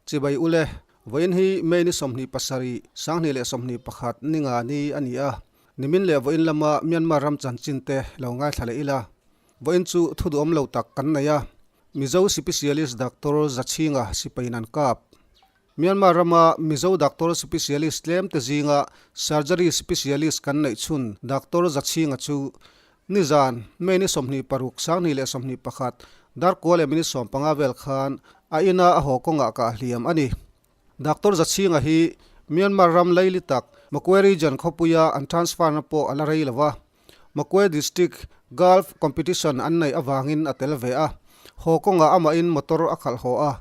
Chibai ule, vawiin hi May ni 27, 2021 ni nga ni a ni a. Nimin leh vawiin lama Myanmar ram chanchin te lo ngaithla leh ila. Vawiin chu thu duhawm lo tak kan nei a, Mizo Sipisialist Doctor Zachhinga sipain an kap. Myanmar rama Mizo Doctor Sipisialist tlem te zinga Surgery Sipisialist kan neih chhun Doctor Zachhinga chu nizan May ni 26, 2021 darkua leh minute 15 vel khan a ina a haw kawngah kah hliam a ni. Doctor Zachhinga hi Myanmar ram laili tak Magwe Region khawpuia an transfer na pawh a la rei lo va. Magwe District Golf Competition an neih avangin a tel ve a. Haw kawngah amahin motor a khalh haw a,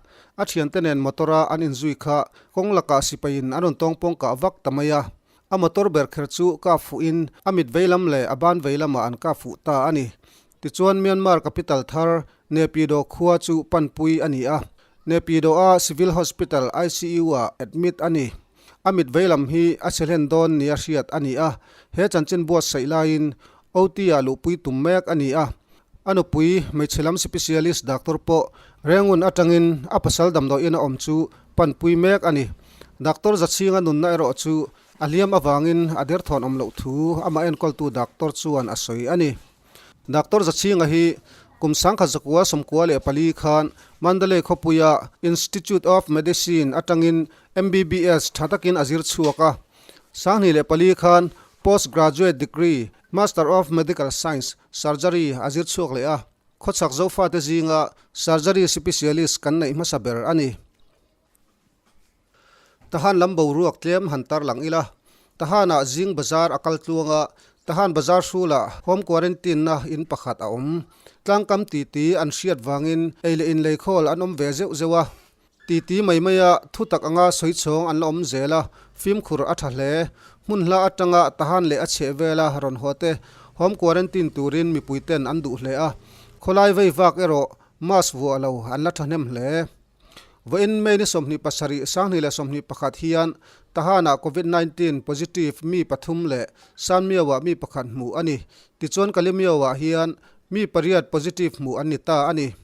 a thiante nen motor-a an inzui kha kawng lakah sipaiin an rawn tawngpawng kah vak ta mai a. A motor ber kher chu kap fuhin a mit veilam leh a ban veilamah an kap fuh ta a ni. Tichuan Myanmar capital thar Naypyidaw khua chu panpui a ni a. Naypyidaw-a Civil Hospital ICU-ah admit a ni. A mit veilam hi a chhe hlen dawn nia hriat a ni a, he chanchin buatsaih laiin OT-ah luhpui tum mek a ni a. A nupui hmeichhe lam specialist doctor pawh Rengun atangin a pasal damdawiin a awm chu panpui mek a ni. Doctor Zachhinga nunna erawh chu a hliam avangin a derthawn awm loh thu amah enkawltu doctor chuan a sawi a ni. Doctor Zachhinga hi kum 1994 khan Mandalay khawpuia Institute of Medicine atangin MBBS tha takin a zir chhuak a. 2004 khan Post Graduate Degree, Master of Medical Science, Surgery, a zir chhuak leh a. Khawchhak Zofate zinga Surgery Sipisialist kan neih hmasa ber a ni. Tahan lam boruak tlem han tar lang ila, Tahanah zing bazar a kal tluang a, Tahan bazar hrulah home quarantine na in pakhat a awm. Tlangkam titi an hriat vangin ei leh in leikhawl an awm ve zeuh zeuh a. Titi mai maia thu tak anga sawi chhawng an la awm zel a, fimkhur a tha hle. Hmun hla atanga Tahan leh a chheh vela rawn haw te home quarantine turin mipui ten an duh hle a, khawlai vei vak erawh mask vuah lo an la thahnem hle. Vawiin May ni 27, 2021 hian Tahan-ah Covid 19 positive mi pathum leh Sanmiau-ah mi pakhat hmuh a ni. Tichuan Kalimiau-ah hian mi pariat positive hmuh an ni ta a ni.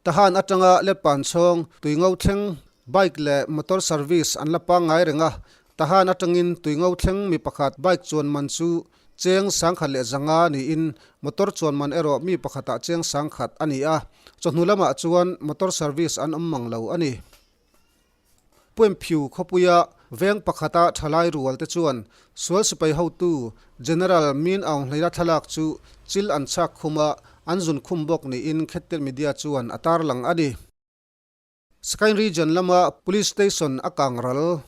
Tahan atanga Letpan chhawng Tuingo thleng bike leh motor service an la pangngai reng a, Tahan atangin Tuingo thleng mi pakhat bike chuan man chu Cheng 1100 niin motor chuan man erawh mi pakhatah cheng 1000 a ni a, chawhnu lamah chuan motor service an awm mang lo a ni. Puemphiu khawpuia veng pakhata thalai rual te chuan sual sipai hotu General Min Aung Hlaing thlalak chu chil an chhak khum a, an zun khum bawk niin Khettel Media chuan a tarlang a ni. Sagaing Region lama Police Station a kang ral.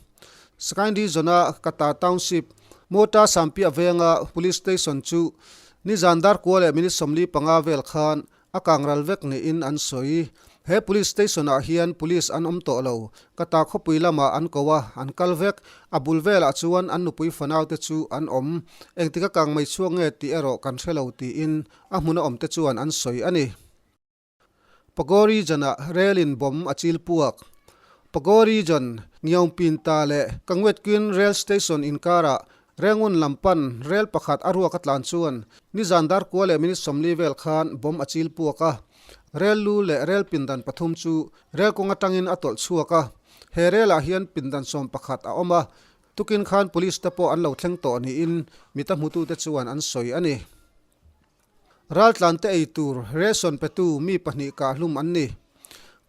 Sagaing Region-a Kata Township, Mota Sampiah venga Police Station chu nizan dar kua leh minute 45 vel khan a kang ral vek niin an sawi. He Police Station-ah hian Police an awm tawh lo. Kata khawpui lamah an ko a, an kal vek. A bul velah chuan an nupui fanaute chu an awm. Engtik a kang mai chhuak nge tih erawh kan hre lo tiin a hmuna awmte chuan an sawi a ni. Pago Region-ah rel in bomb a chil puak. Pago Region, Ngiaungpinta leh Kangwetquin Rail Station inkarah Rengun lam pan rel pakhat a ruak a tlan chuan nizan dar kua leh minute 40 vel khan bomb a chil puak a. Rel lu leh rel pindan pathum chu rel kawng atangin a tawlh chhuak a. He rel ah hian pindan 11 a awm a. Tukin khan police te pawh an lo thleng tawh niin mita hmutute chuan an sawi a ni. Raltlante ei tur ration petu mi pahnih kahhlum an ni.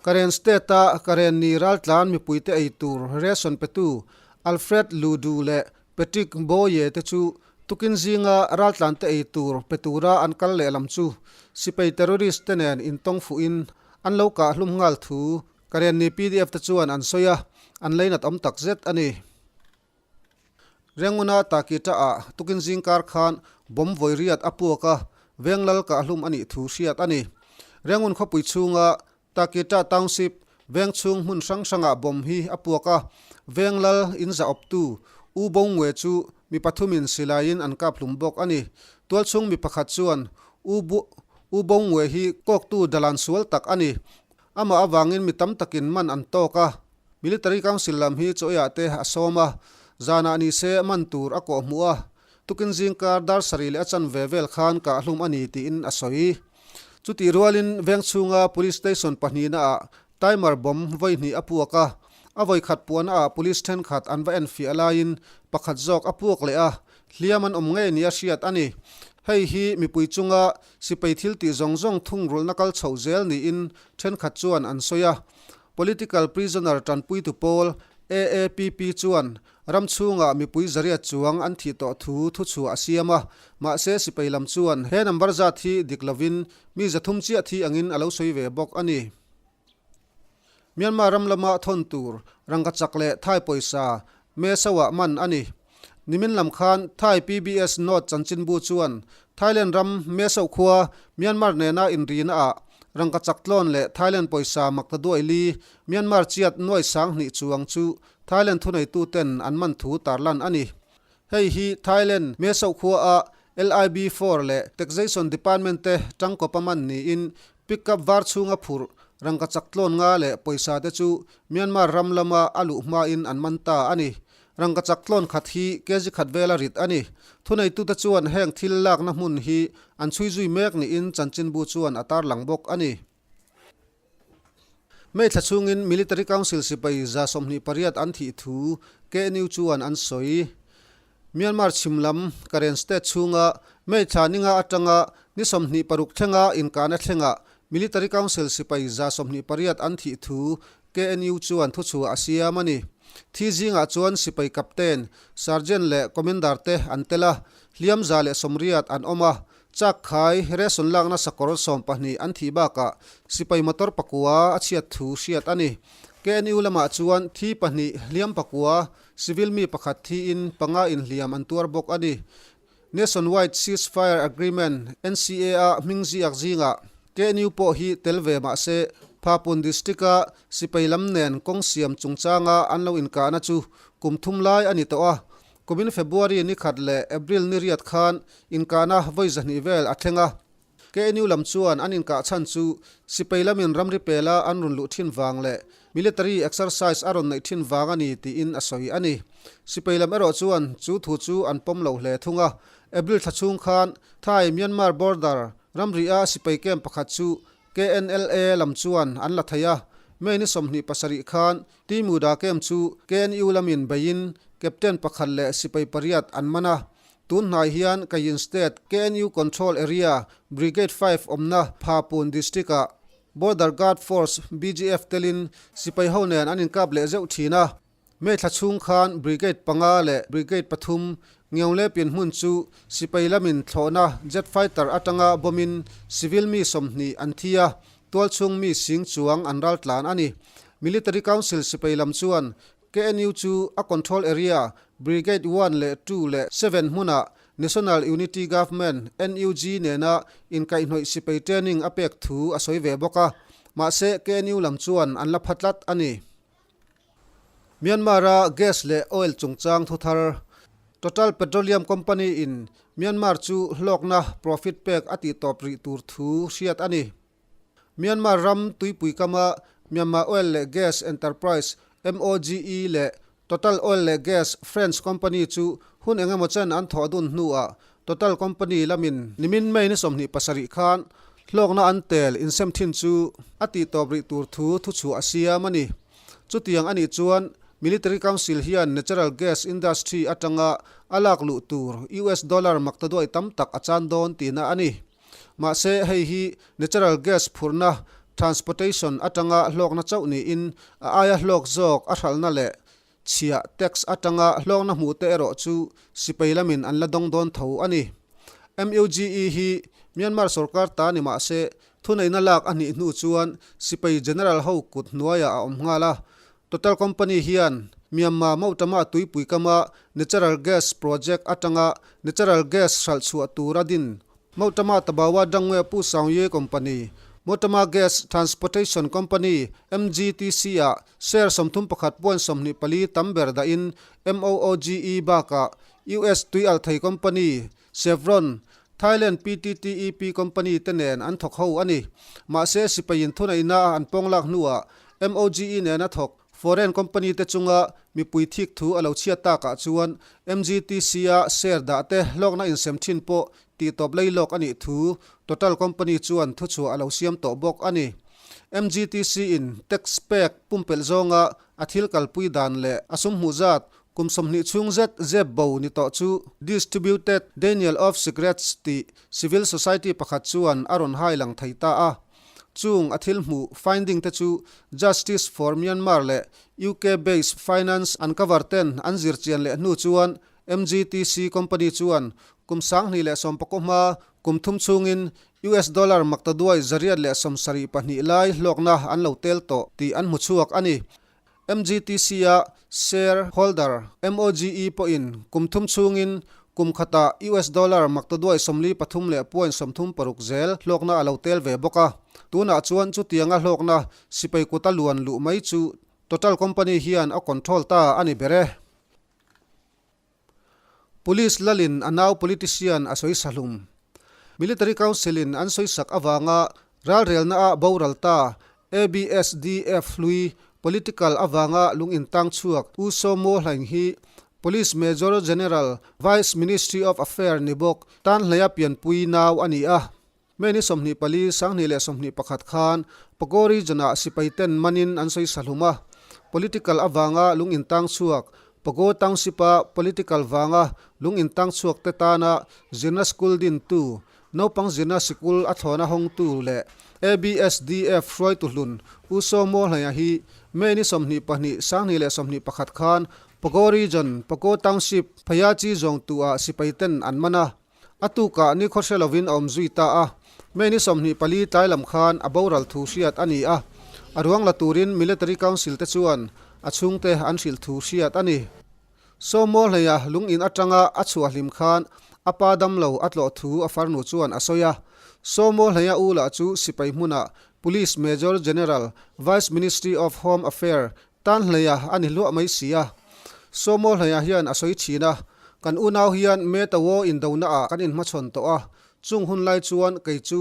Karen State-a Karen ni raltlan mipuite ei tur ration petu Alfred Ludu leh Patrick Boye te chu tukin zinga raltlante ei tur pe tura an kal lehlam chu sipai terrorist te nen intawng fuhin an lo kahhlum nghal thu Karen ni PDF te chuan an sawi a, an leinat awm tak zet a ni. Renguna Takita ah tukin zingkar khan bomb vawi riat a puak a, veng lal kahhlum a nih thu hriat a ni. Rengun khawpui chhunga Takita Township veng chhung hmun hrang hrangah bomb hi a puak a, veng lal in za awptu U Bo Ngwe chu mi pathumin silaiin an kap hlum bawk a ni. Tualchhung mi pakhat chuan U U Bo Ngwe hi kawktu dalan sual tak a ni. Amah avangin mi tam takin man an tawk a, Military Council lam hi chawiah te a sawm a, zanah ni se man tur a kawh hmuh a, tukin zingkar dar sarih leh a chanve vel khan kahhlum a ni tiin a sawi. Chutih rualin veng chhunga Police Station pahnihna ah Timer bomb vawi hnih a puak a, a vawi khat puahna ah police thenkhat an va enfiah laiin pakhat zawk a puak leh a, hliam an awm ngei nia hriat a ni. Hei hi mipui chunga sipai thil tih zawng zawng thungrulhna kal chhoh zel niin thenkhat chuan an sawi a. Political prisoner tanpuitu pawl AAPP chuan ram chhungah mipui zariat chuang an thih tawh thu thuchhuah a siam a, mahse sipai lam chuan he number zat hi dik lovin mi 300 chiah thi angin a lo sawi ve bawk a ni. Myanmar ram lama thawn tur rangkachak leh Thai pawisa Mesauah man a ni. Nimin lam khan Thai PBS North chanchinbu chuan Thailand ram Mesau khua Myanmar nena inrina ah rangkachak tlawn leh Thailand pawisa makta duai li Myanmar chiat nuai 2000 chuang chu Thailand thuneituten an man thu tarlan a ni. Hei hi Thailand Mesau khua ah LIB 4 leh Taxation Department te tangkawpa man niin Pickup var chhunga phurh rangkachak tlawn nga leh pawisa te chu Myanmar ram lama a luh hmain an man ta a ni. Rangkachak tlawn khat hi kg khat vela rit a ni. Thuneitute chuan heng thil lakna hmun hi an chhui zui mek niin chanchinbu chuan a tarlang bawk a ni. May thla chhungin Military Council sipai 28 an thih thu KNU chuan an sawi. Myanmar chhim lam Karen State chhunga May thla ninga atanga ni 26 thlenga inkahna thlengah Military Council sipai 28 an thih thu KNU chuan thuchhuah a siam a ni. Thi zingah chuan sipai captain, sergeant leh commander te an tel a, hliam 180 an awm a, chak khai ration lakna sakawr 12 an thih bakah sipai motor pakua a chhiat thu hriat a ni. KNU lamah chuan thi pahnih hliam pakua Civil mi pakhat thiin panga inhliam an tuar bawk a ni. Nationwide Ceasefire Agreement, NCA, a hming ziak zingah KNU pawh hi tel ve mah se, Phapun District-a sipai lam nen kawng siam chungchanga an lo inkahna chu kum thum lai a ni tawh a. Kumin February ni khat leh April ni riat khan inkahna vawi 200 vel a thleng a. KNU lam chuan an inkah chhan chu sipai lamin ramri pela an rawn luh thin vang leh military exercise a rawn neih thin vang a ni tiin a sawi a ni. Sipai lam erawh chuan chu thu chu an pawm lo hle thung a. April thla chhung khan Thai Myanmar border ramri a sipai camp pakhat chu KNLA lam chuan an la thei a. May ni 27 khan Timuda camp chu KNU lamin beiin captain pakhat leh sipai pariat an man a. Tun hnai hian Kayin State KNU Control Area Brigade 5 awmna Phapun District-ah Border Guard Force, BGF, telin sipai ho nen an inkap leh zeuh thin a. May thla chhung khan Brigade panga leh Brigade pathum Ngeungle pian hmun chu sipai lamin thlawhna jet fighter atanga bawmin civil mi 20 an thi a, tualchhung mi sing chuang an ral tlan a ni. Military Council sipai lam chuan KNU chu a control area Brigade 1 leh 2 leh 7 hmunah National Unity Government, NUG, nena inkaihhnawih sipai training a pek thu a sawi ve bawk a, mahse KNU lam chuan an la pha tlat a ni. Myanmar-a gas leh oil chungchang thu thar Total Petroleum Company in Myanmar chu hlawkna profit pek a tihtawp rih tur thu hriat a ni. Myanmar ram tuipui kama Myanmar Oil leh Gas Enterprise, MOGE, leh Total Oil leh Gas French company chu hun engemaw chen an thawh dun hnuah Total company lamin nimin May ni 27 khan hlawkna an tel insem thin chu a tihtawp rih tur thu thuchhuah a siam a ni. Chutiang a nih chuan Military Council hian natural gas industry atanga a lak luh tur US dollar maktaduai tam tak a chan dawn tihna a ni. Mahse, hei hi natural gas phurhna, transportation, atanga hlawkna chauh niin a aia hlawk zawk a hralhna leh chhiah, tax, atanga hlawkna hmuhte erawh chu sipai lamin an la dawng dawn tho a ni. MUGE hi Myanmar sorkar ta ni mahse, thuneihna lak a hnih hnu chuan sipai general ho kut hnuaiah a awm nghal a. Total company hian Myanmar Motama tuipui kama natural gas project atanga natural gas hralh chhuah tura din Motama Tabawa Dangwe Pu Saungye Company, Motama Gas Transportation Company, MGTC, ah share 31.24 tam ber dahin MOOGE bakah US tuialthei company Chevron, Thailand PTTEP company te nen an thawk ho a ni. Mahse, sipaiin thuneihna an pawng lak hnuah MOGE nena thawk foreign company te chunga mipui thik thu a lo chhiat takah chuan MGTC-a share dah te hlawkna insem thin pawh tihtawp lei lawk a nih thu Total company chuan thuchhuah a lo siam tawh bawk a ni. MGTC in tax pek pumpelh zawnga a thil kalpui dan leh a sum hmuh zat kum 20 chhung zet zep bo ni tawh chu Distributed Denial of Secrets tih civil society pakhat chuan a rawn hai lang thei ta a. Chung a thil hmuh finding te chu Justice for Myanmar leh UK based Finance Uncover ten an zir chian leh hnu chuan MGTC company chuan kum 2019 hma kum thum chhungin US dollar maktaduai 172 lai hlawkna an lo tel tawh tih an hmu chhuak a ni. MGTC-a share holder MOGE pawhin kum thum chhungin kum khatah US dollar maktaduai 43.36 zel hlawkna a lo tel ve bawk a. Tunah chuan chutianga hlawkna sipai kuta luan luh mai chu Total company hian a control ta a ni ber e. Police lalin a nau politician a sawi sahlum. Military Council-in an sawisak avanga ralrelna ah boral ta ABSDF hlui political avanga lung intang chhuak U Saw Maw Hlaing hi Police Major General Vice Ministry of Affair ni bawk tan hleia pianpui nau a ni a. May ni 24, 2021 khan Pago region-ah sipai ten manin an sawi sahlum a. Political avanga lung intang chhuak Pago Township-a political vanga lung intang chhuak te tana zirna school dintu, naupang zirna sikul a thlawna hawngtu leh ABSDF hruaitu hlun U Saw Maw Hlaia hi May ni 22, 2021 khan Pago region, Pago Township, Phayachi zawngtu-ah sipai ten an man a. A tukah ni khawhre lovin a awm zui ta a, May ni 24 tlai lam khan a boral thu hriat a ni a, a ruang la turin Military Council te chuan a chhungte an hrilh thu hriat a ni. Sawmaw hleia lung in atanga a chhuah hlim khan a pa damlo a tlawh thu a farnu chuan a sawi a, Sawmaw hleia u lah chu sipai hmunah Police Major General, Vice Ministry of Home Affair Tan hleia a ni hluah mai si a. Sawmaw hleia hian a sawi thin a, Kan unau hian Metawo indona ah kan inhmachhawn tawh a, chung hun lai chuan kei chu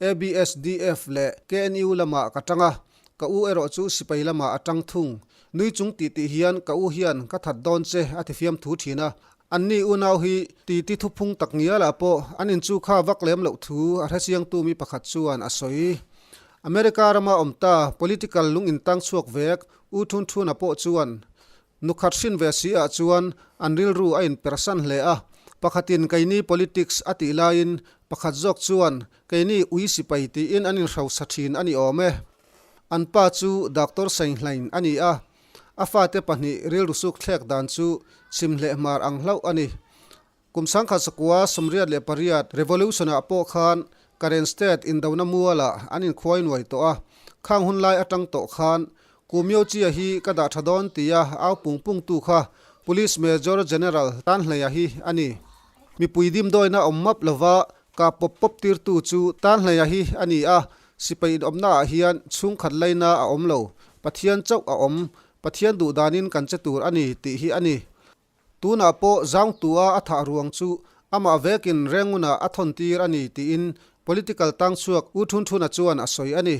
ABSDF leh KNU lamah ka tang a, ka u erawh chu sipai lamah a tang thung. Nui chung tih tih hian ka u hian ka that dawn che a ti fiam thu thin a. Anni unau hi titi thuphung tak ngialah pawh an inchu kha vak lem loh thu a hrechiangtu mi pakhat chuan a sawi. America rama awm ta political lung intang chhuak vek U Thun Thuna pawh chuan nukhat hrin ve si ah chuan an rilru a inpersan hle a, pakhatin keini politics a tih laiin pakhat zawk chuan keini ui sipai tiin an inhrosa thin a ni awm e. An pa chu Doctor Sainhlain a ni a, a fate pahnih rilru suk thlek dan chu chim hleh hmar ang hlauh a ni. Kum 1988 Revolution-ah pawh khan Karen State indona mualah an inkhuai nuai tawh a, khang hun lai atang tawh khan Kumyo Chia hi ka dah tha dawn tia au pung pungtu kha Police Major General Tanhleia hi a ni. Mipui dimdawina awm map lova kap pawp pawp tirtu chu Tanhleia hi a ni a, sipai inawmnaah hian chhungkhat laina a awm lo, Pathian chauh a awm, Pathian duhdanin kan che tur a ni tih hi a ni. Tunah pawh Zangtua a thah ruang chu amah vekin Rengunah a thawn tir a ni tiin political tangchhuak U Thun Thuna chuan a sawi a ni.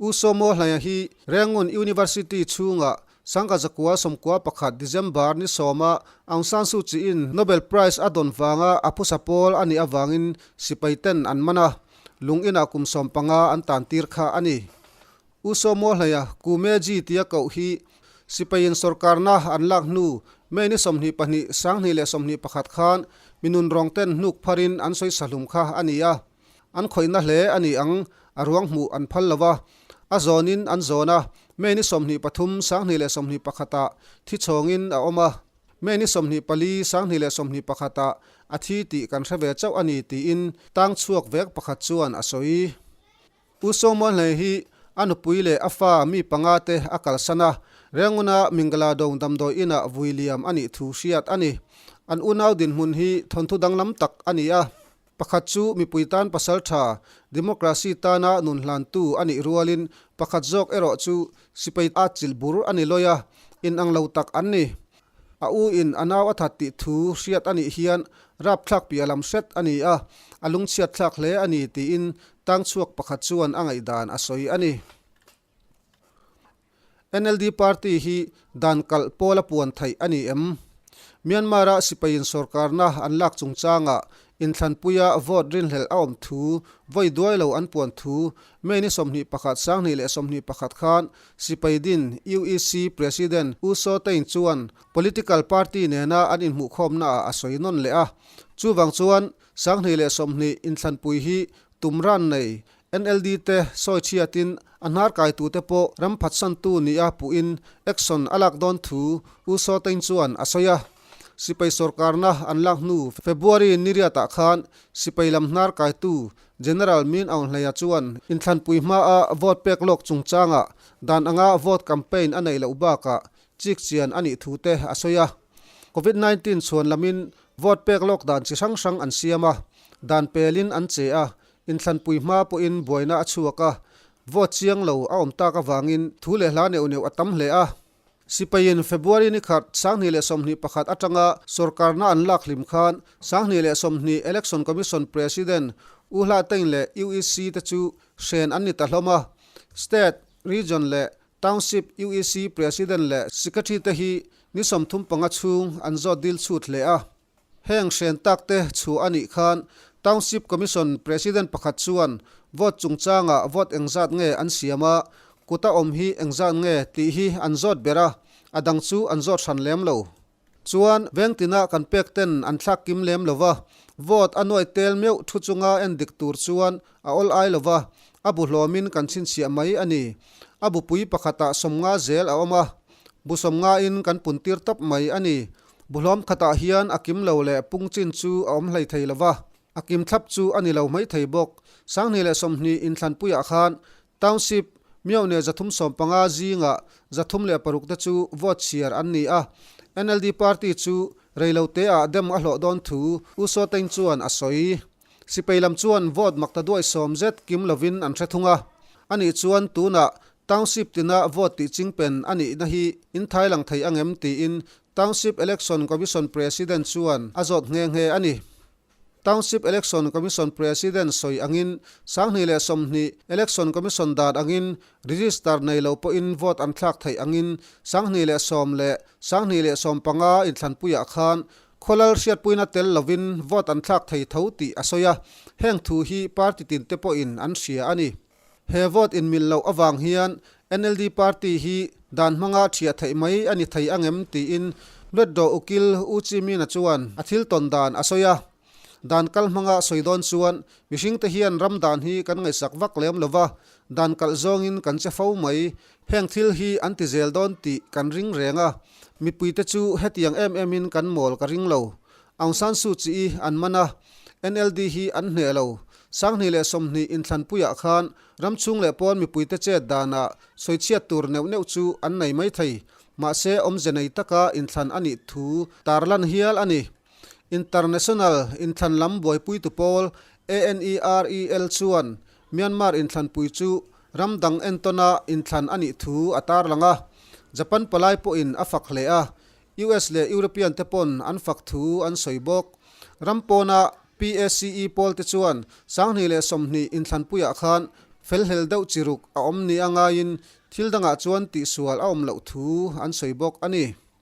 U Sawmaw Hlaia hi Rengun University chhungah 1991 December ni 10-a Aung San Suu Kyi-in Nobel Prize a dawn vanga a phusa pawl a nih avangin sipai ten an man a, lung inah kum 15 an tan tir kha a ni. U Sawmaw Hlaia Kumeji tia koh hi Sipaiin sorkarna an lak hnu May ni 22, 2021 khan mi nunrawng ten hnuk pharin an sawi sahlum kha a ni a. An khawihna hle a ni ang, a ruang hmuh an phal lo a. A zawnin an zawn a, May ni 23, 2021 ah thi chhawngin a awm a. May ni 24, 2021 ah a thi tih kan hre ve chauh a ni tiin tang chhuak vek pakhat chuan a sawi. Pu Sawmuanhlei hi a nupui leh a fa mi panga te a kalsan a, Renguna Mingaladong damdawi inah vui liam a nih thu hriat a ni. An unau dinhmun hi thawnthu danglam tak a ni a, pakhat chu mipui tan pasal tha, democracy tana nun hlantu a nih rualin pakhat zawk erawh chu sipai a chilh bur a ni lawi a, inang lo tak an ni. A u in a nau a that tih thu hriat a nih hian rapthlak piah lam hret a ni a, a lungchhiat thlak hle a ni tiin tang chhuak pakhat chuan a ngaihdan a sawi a ni. NLD party hi dan kalh pawl a puan theih a ni em? Myanmar-a sipaiin sorkarna an lak chungchangah Inthlanpuia vote rinhlelh a awm thu vawi duai lo an puan thu May ni 21 2021 khan sipai din UEC President U Saw Tein chuan political party nena an inhmuhkhawmnaah a sawi nawn leh a. Chuvang chuan 2020 inthlanpui hi tum ran nei NLD te sawi chhiatin a hnar kaitute pawh ram phatsantu nia puhin action a lak dawn thu U Saw Tein chuan a sawi a. Sipai sorkarna an lak hnu February ni riatah khan sipai lam hnar kaitu General Min Aung Hlaing chuan inthlanpui hmaa vote pek lawk chungchangah dan anga vote campaign a neih loh bakah chik chian a nih thu te a sawi a. Covid 19 chhuan lamin vote pek lawk dan chi hrang hrang an siam a, dan pelin an che a, Inthlanpui hma pawhin buaina a chhuak a, vote chiang lo a awm tak avangin thu leh hla neuh neuh a tam hle a. Sipaiin February ni khat 2021 atanga sorkarna an lak hlim khan 2020 Election Commission President U Hla Tein leh UEC te chu hren an ni ta hlawm a. State, Region leh Township UEC President leh Secretary te hi ni 35 chhung an zawt dil chhut hle a. Heng hren tak te chhuah a nih khan Township Commission President pakhat chuan vote chungchangah vote engzat nge an siam a, kuta awm hi engzat nge tih hi an zawt ber a, a dang chu an zawt hran lem lo. Chuan vengtina kan pek ten an thlak kim lem lo va, vote a nuai tel meuh thu chunga en dik tur chuan a awl ai lo va, a bu hlawmin kan chhinchhiah mai a ni. A bupui pakhatah 50 zel a awm a, bu 50 in kan puntir tawp mai a ni. Buhlawm khatah hian a kim lo leh pung chin chu a awm hlei thei lo va, a kim thlap chu a ni lo mai thei bawk. 2020 inthlanpuiah khan Township Myohne 315 zingah 306 te chu vote chhiar an ni a, NLD party chu reiloteah dem a hlawh dawn thu U Saw Teng chuan a sawi. Sipai lam chuan vote makta duai sawm zet kim lovin an hre thung a. Ani chuan tunah Township tina vote tih chingpen a nihna hi in thai lang thei angem tiin Township Election Commission President chuan a zawt nghe nghe a ni. Township Election Commission President sawi angin 2020 Election Commission dan angin register nei lo pawhin vote an thlak theih angin 2010 leh 2015 inthlanpuiah khan Khawlal hriatpuina tel lovin vote an thlak thei tho tih a sawi a, heng thu hi party tinte pawhin an hria a ni. He vote inmil loh avang hian NLD party hi dan hmanga thiah theih mai a ni thei angem tiin Hluatdaw Ukil U Chi Min-a chuan a thil tawn dan a sawi a. Dan kal hmanga sawi dawn chuan mihringte hian ram dan hi kan ngaihsak vak lem lo va, dan kalh zawngin kan che fo mai. Heng thil hi an ti zel dawn tih kan ring reng a, mipuite chu hetiang em emin kan mawl ka ring lo. Aung San Suu Kyi an man a, NLD hi an hneh lo. 2020 inthlanpuiah khan ramchhung leh pawn mipuite chet danah sawichhiat tur neuh neuh chu an nei mai thei. Mahse awmze nei taka inthlan a nih thu tarlan hial a ni. International inthlan lam buaipuitu pawl ANEREL chuan Myanmar inthlanpui chu ram dang entawna inthlan a nih thu a tarlang a, Japan palai pawhin a fak hle a, US leh European te pawn an fak thu an sawi bawk. Ram pawna PACE pawl te chuan 2020 inthlanpuiah khan felhlel deuh chi ruk a awm nia ngaiin thil dangah chuan tihsual a awm loh thu an sawi bawk a ni.